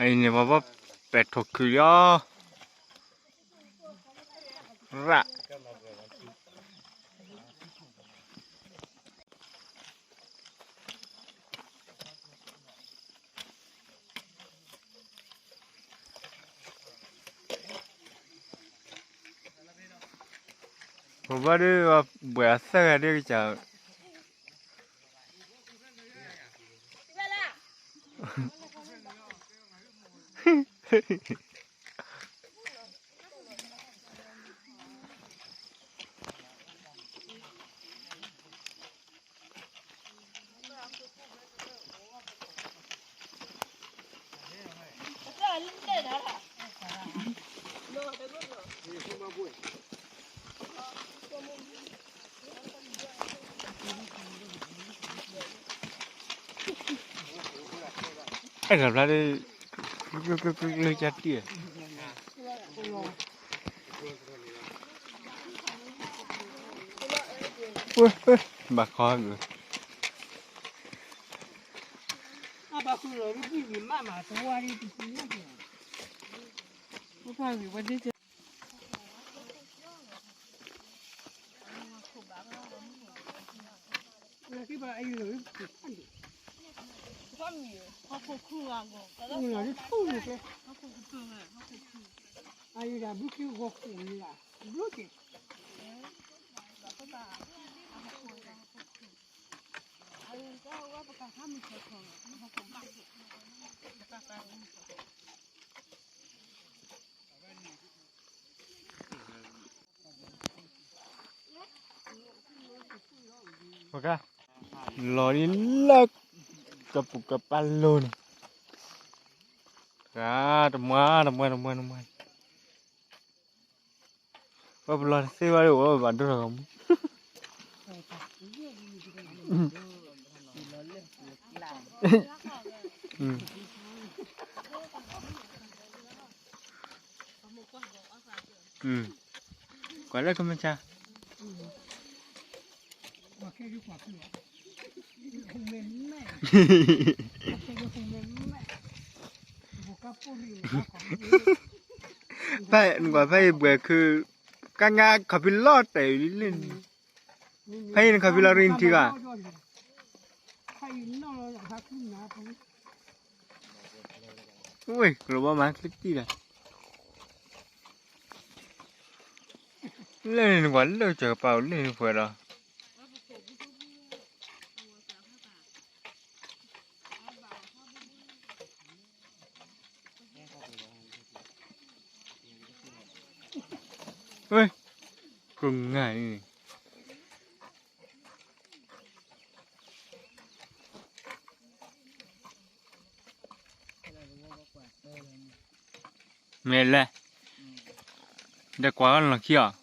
အံၤန့ၣ် ပှၤဘၣ်ပဲာ်ထီၣ်ခုလီၤ. ရၣ် ပဘၣ်ဒုး ဘှဲးအသၢဂၤဒ်ကစၢ် အဲၣ်ဒိးဖျါဒ် ကျုကျုကျုကျုကၠၢ်တံၢ် ဘၣ်ခီ အဘၣ်ဃုာ်လီၤ ဒ်ဘုၣ်မးမး တဝါဒ်တပူၤညါက့ၤ လီၤဒ်လၢ ကပူၤကပာ်လိၤန့ၣ် တမွဲ တမွဲ တမွဲ တမွဲ ပပလီၢ်တသ့ဘၣ်ဒီး ပဘၣ်ဒိၣ်ထီၣ်ဂီၤမူ ကွၢ်လၢကမ့ၢ်ဆါ ဖဲနကွၢ်ဖဲအံၤဘှဲးခု ကါငါခီၣ်ဖံးလီၤတဲာ်လံန့ၣ် ဖဲအံၤနခီၣ်ဖံးလီၤရံထံဂၤ ဝ့ၢ် ကလီၤဘီမၤချ့တံၢ်လီၤ လၢန့ၣ်နကွၢ်လၢကစၢၢ်ကပၤအိၣ်လၢန့ၣ်ပှဲၤဒီး ဝ့ၢ် ကငါန့ၣ် မ့ၢ်လဲၣ်, ဒီးကွၢ်လီၤခံအီၤ.